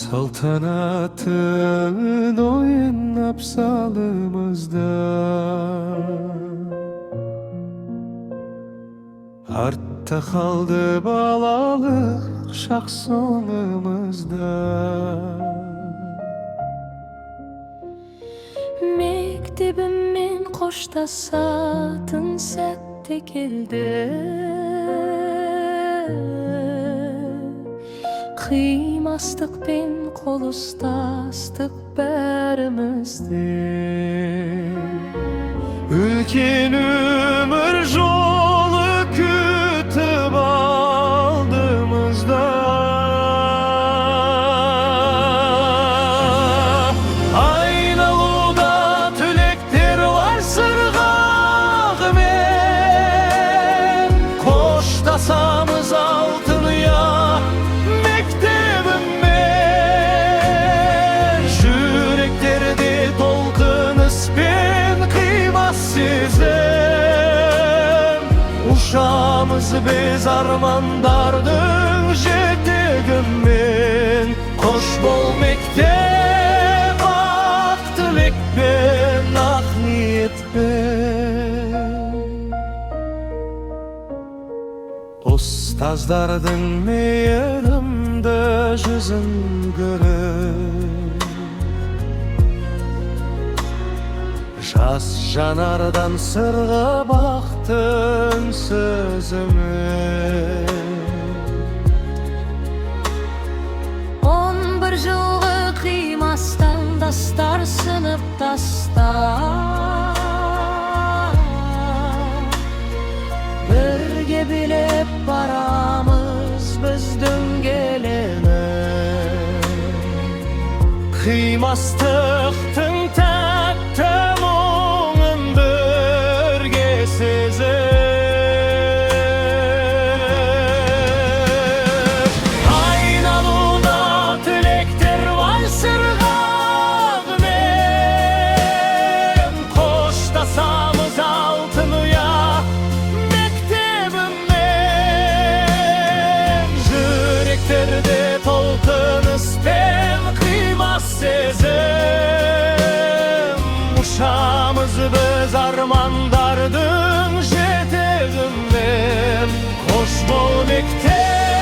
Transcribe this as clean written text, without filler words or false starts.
Салтанатын ойнап залымызда, артта қалды балалық шақ соңымызда. Мектебіммен қоштасатын сәт те келді. Қимастықпен қол ұстастық бәріміз де. Үлкен өмір жолы күтіп алдымызда. Айналуда түлектер бар сырғағымен. Қоштасамыз алтын ұя мектебіммен. Жүректерде толқыныс пен қимас сезім. Ұшамыз біз армандардың жетегімен. Қош бол, мектеп, ақ тілекпен, ақ ниетпен. Ұстаздардың мейірімді жүзін көріп, жас жанардан сырғып ақты үнсіз үміт. 11 жылғы қимастан дастар, сыныптастар. Бірге билеп барамыз біз дөңгеленіп. Қимастықтың тәтті мұңын бірге сезіп. Айналуда түлектер вальс сырғағымен. Қоштасамыз алтын ұя мектебіммен. Жүректерде толқыныс пен қимас сезім. Ұшамыз біз армандардың жетегімен. Қош бол, мектеп.